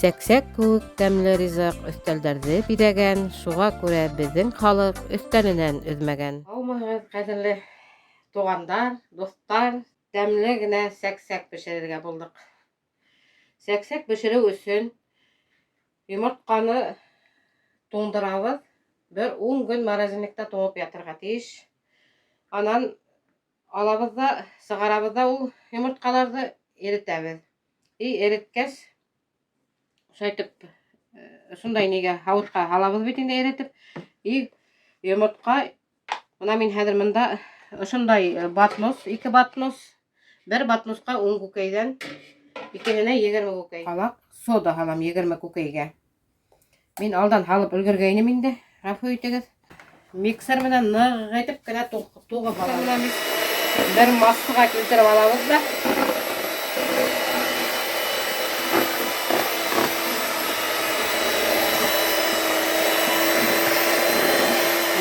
Сәксәк кеүек тәмле ризыҡ өҫтәлдәрҙе биҙәгән, шуға күрә беҙҙең халыҡ өҫтәленән өҙмәгән. Һаумыһығыҙ, ҡәҙерле туғандар, дуҫтар! Тәмле генә сәксәк бешерергә булдыҡ. Сәксәк бешереү өсөн йомортҡаны туңдырабыҙ. Бер 10 көн морозильникта туңып ятырға тейеш. Анан алабыҙ ҙа, сығарабыҙ ҙа ул йомортҡаларҙы эретәбеҙ. И эреткәс, шулайтып шундай нигә һауытҡа һалабыҙ бит инде эретеп. И йомортҡа, бына мин хәҙер мында ошондай батмус, 2 батмус, бер батмусҡа 10 күкәйҙән, икеһенә 20 күкәй. Ҡалаҡ сода һалам 20 күкәйгә. Мин алдан һалып өлгөргәйнем инде, ғәфү итегеҙ. Миксер менән ныҡ итеп кенә туғып алабыҙ. Бер массаға килтереп алабыҙ ҙа.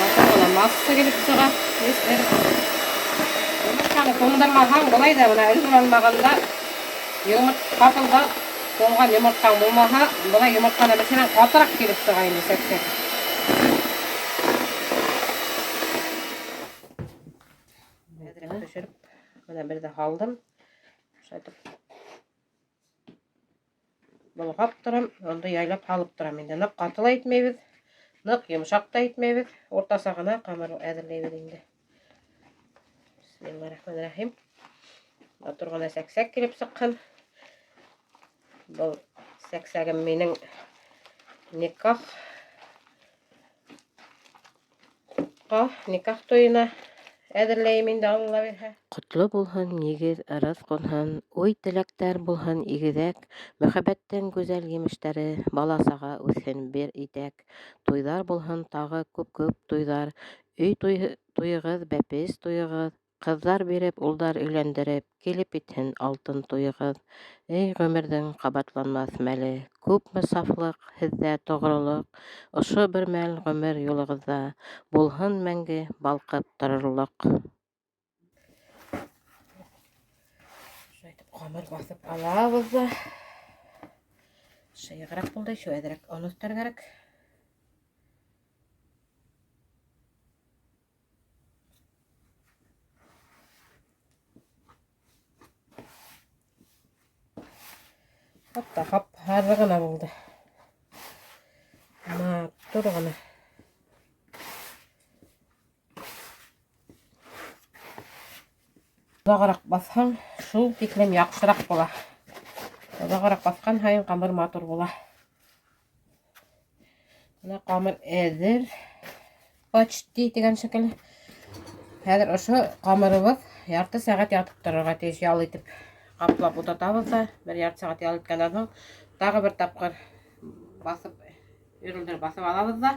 Матур ғына масса килеп сыға. Йомортҡаны туңдырмаһаң, былай ҙа бына өлгөрә алмағанда ҡапыл да туңған йомортҡаң булмаһа, былай йомортҡаны бешерәң ҡатыраҡ килеп сыға инде сәксәк. Әҙерәк төшөрөп, бына берҙе һалдым. Шулайтып болғап торам, онды яйлап һалып торам инде. Ныҡ ҡаты ла итмәйбеҙ, ныҡ йомшаҡ та итмәйбеҙ, уртаса ғына ҡамыр әҙерләйбеҙ инде. Бисмиллахиррахманиррахим. Матур ғына сәксәк килеп сыҡһын. Был сәксәгем минең никах туйына әҙерләйем инде, Алла бирһә. Ҡотло булһын, нигеҙ ырыҫ ҡунһын, уй-теләктәр булһын игеҙәк, мөхәббәттең гүзәл емештәре, бала-саға үҫһен бер итәк. Туйҙар булһын тағы күп-күп туйҙар, өй туйығыҙ, бәпес туйығыҙ, ҡыҙҙар биреп, улдар өйләндереп, килеп етһен алтын туйығыҙ. Эй, ғүмерҙең ҡабатланмаҫ мәле, күпме сафлыҡ, һеҙҙә тоғролоҡ, ошо бер мәл ғүмер юлығыҙҙа булһын мәңге балҡып торорлоҡ. Шулайтып ҡамыр баҫып алабыҙ ҙа. Шыйығыраҡ булды, шул әҙерәк он өҫтәргә кәрәк. Хатта хап-һары ғына булды. Матур ғына. Оҙағыраҡ баҫһаң, шул тиклем яҡшыраҡ була. Оҙағыраҡ баҫҡан һайын ҡамыр матур була. Бына ҡамыр әҙер. Почти тигән шикелле. Хәҙер ошо ҡамырыбыҙ ярты сәғәт ятып торорға тейеш, ял итеп. Ҡаплап утатабыҙ ҙа, бер ярты сәғәт ял иткәндән һуң тағы бер тапҡыр баҫып, өрөлдөрөп баҫып алабыҙ ҙа,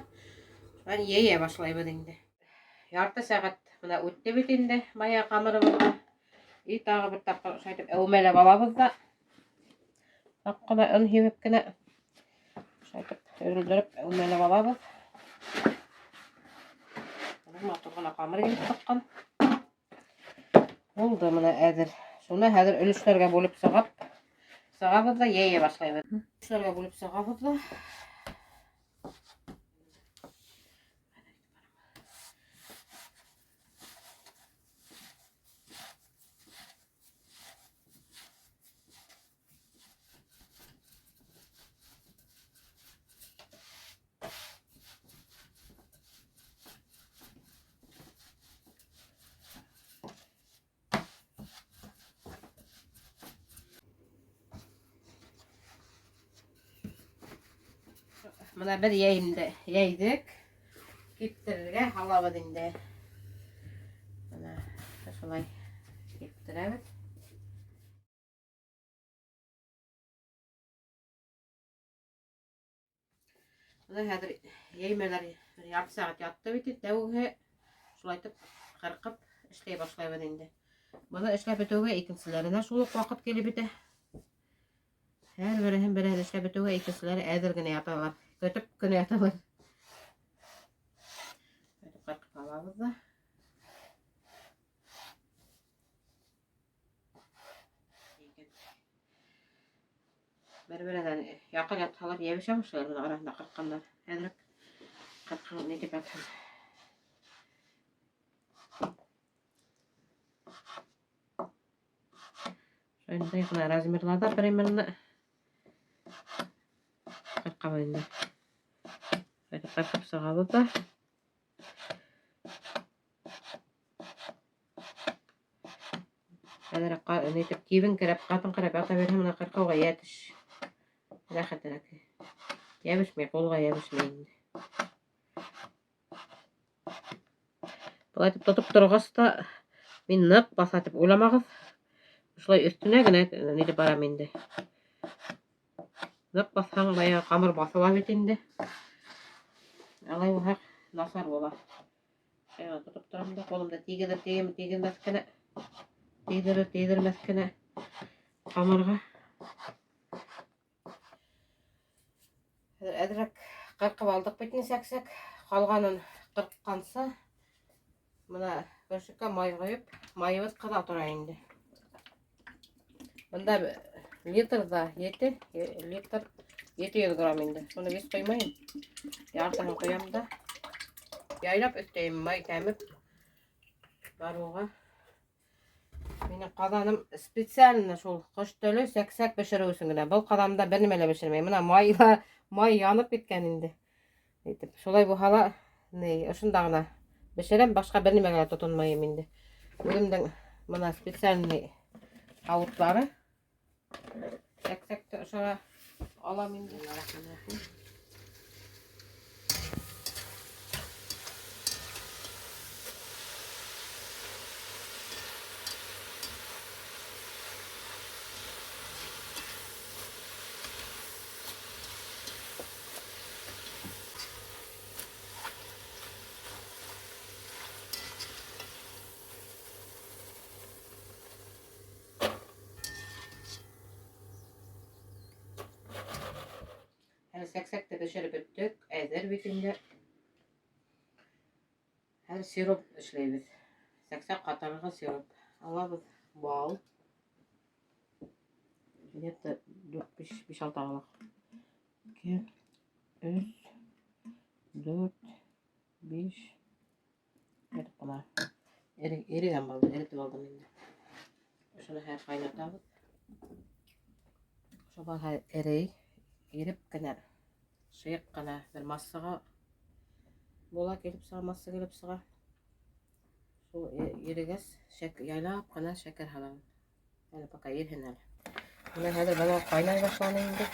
шунан йәйә башлайбыҙ инде. Ярты сәғәт бына үтте бит инде мая ҡамырыбыҙға. И тағы бер тапҡыр шулайтып әүмәләп алабыҙ ҙа, саҡ ҡына он һибеп кенә шулайтып өрөлдөрөп әүмәләп алабыҙ. Матур ғына ҡамыр килеп сыҡҡан. Булды бына әҙер. Шуны хәҙер өлөштәргә бүлеп сығабыҙ ҙа йәйә башлайбыҙ. Өлөштәргә бүлеп сығабыҙ ҙа. Бына бер йәйемде йәйҙек. Киптерергә һалабыҙ инде. Бына шулай киптерәбеҙ. Бына хәҙер йәймәләр бер ярты сәғәт ятты бит инде, тәүгеһе шулайтып ҡырҡып эшләй башлайбыҙ инде. Быны эшләп бөтөүгә икенселәренә шул уҡ ваҡыт килеп етә. Һәр береһен береһен эшләп бөтөүгә икенселәре әҙер генә яталар, көтөп кенә яталар. Ҡырҡып алабыҙ ҙа. Бер-беренән яҡын ятһалар, йәбешә башлайлар бына араһында ҡырҡҡандар. Әҙерәк ҡырҡһаң, ни тип ятһын. Шундай ғына размерларҙа примерно ҡырҡабыҙ инде. Ҡырҡып сығабыҙ ҙа. Әҙерәк нитеп кибеңкерәп, ҡатыңҡырап ята бирһә, бына ҡырҡыуға йәтеш. Рәхәтерәк. Йәбешмәй, ҡулға йәбешмәй инде. Былай итеп тотоп торғас та мин ныҡ баҫа тип уйламағыҙ. Шулай өҫтөнә генә нитеп барам инде. Ныҡ баҫһаң, баяғы ҡамыр баҫыла бит инде. Алай булһа, насар була. Шулай тотоп торам да, ҡулымда тейгеҙер, тейгеҙмәҫ кенә. Тейҙерер, тейҙермәҫ кенә ҡамырға. Хәҙер әҙерәк ҡырҡып алдыҡ бит инде сәксәк. Ҡалғанын ҡырҡҡанса, бына көршәккә май ҡойоп, майыбыҙ ҡыҙа тора инде. Бында литрҙа ете, литр 700 грамм инде. Шуны весь ҡоймайым. Яртыһын ҡоям да. Яйлап өҫтәйем, май кәмеп барыуға. Минең ҡаҙаным специально шул ҡош теле сәксәк бешереү өсөн генә. Был ҡаҙанда бер нимә лә бешермәйем. Бына май янып киткән инде. Әйтеп, шулай булһа ла, ни, ошонда ғына бешерәм, башҡа бер нимәгә лә тотонмайым инде. Үҙемдең бына специальный һауытлары. Сәксәкте ошоға алам инде. Әле сәксәкте бешереп бөттөк, әҙер бит инде. Хәҙер сироп эшләйбеҙ. Сәксәк ҡатырырға сироп. Алабыҙ бал. Где-то дүрт, биш, биш, алты алаҡ. Ике, өс, дүрт, биш. Етеп ҡына. Эрегән балды, эретеп алдым инде. Ошоно хәҙер ҡайнатабыҙ. Ошо бал хәҙер эрей, иреп кенә, шыйыҡ ҡына бер массаға була, килеп сыға, масса килеп сыға. Шул ирегәс, яйлап ҡына шәкәр һалабыҙ. Әле пока ирһен әле. Бына хәҙер бына ҡайнай башланы инде.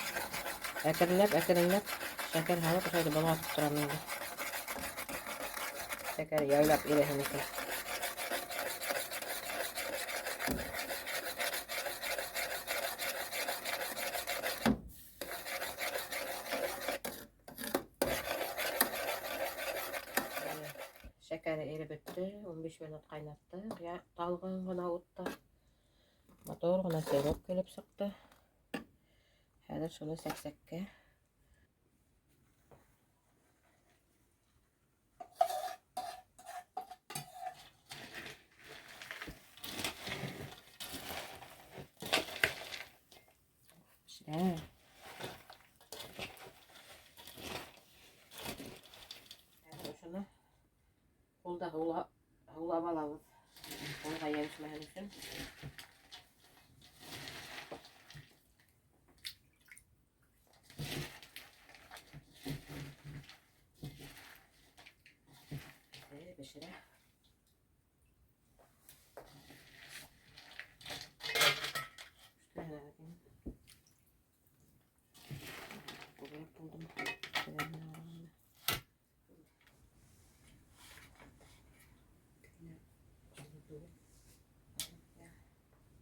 Әкренләп, әкренләп шәкәр һалып, ошолай болғатып торам инде. Шәкәр яйлап иреһен икән. Шәкәре эреп бөттө, 15 минут ҡайнаттыҡ. Талғын ғына утта. Матур ғына сироп килеп сыҡты. Хәҙер шуны сәксәккә. Бешерә. Хәҙер ошоно ҡулда һулап алабыҙ. Ҡулға йәбешмәһен өсөн. Бешерә.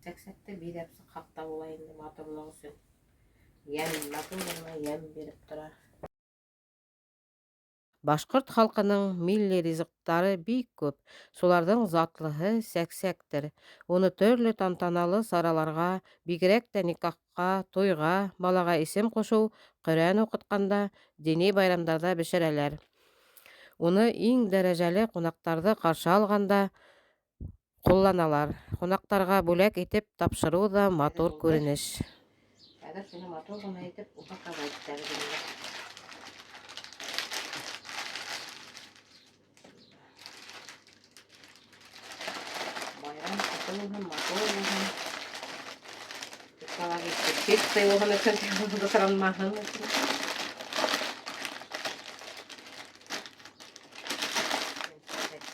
Сәксәкте биҙәп сыҡһаҡ та була инде матурлыҡ өсөн. Йәм, матур ғына йәм биреп тора. Башҡорт халҡының милли ризыҡтары бик күп. Шуларҙың затлыһы сәксәктер. Уны төрлө тантаналы сараларға, бигерәк тә никахҡа, туйға, балаға исем ҡушыу, Ҡөрьән уҡытҡанда, дини байрамдарҙа бешерәләр. Уны иң дәрәжәле ҡунаҡтарҙы ҡаршы алғанда ҡулланалар. Ҡунаҡтарға бүләк итеп тапшырыу ҙа матур күренеш. Хәҙер шуны матур ғына итеп упаковать итәбеҙ инде. Байрам ҡотло булһын, матур булһын. Экологик чистый булһын өсөн, бысранмаһын өсөн.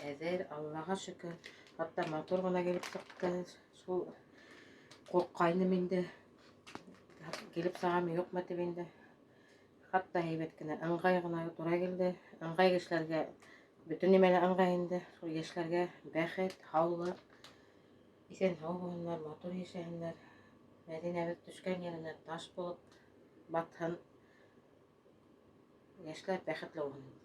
Әҙер, Аллаға шөкөр. Хатта матур ғына килеп сыҡты. Шул ҡурҡҡайным инде. Килеп сығамы, юҡмы тип инде. Хатта һәйбәт кенә, ыңғай ғына тура килде. Ыңғай кешеләргә бөтөн нимә лә ыңғай инде. Шул йәшләргә бәхет, һаулыҡ, иҫән-һау булһындар, матур йәшәһендәр. Мәҙинәбеҙ төшкән еренә таш булып батһын. Йәшләр бәхетле булһын.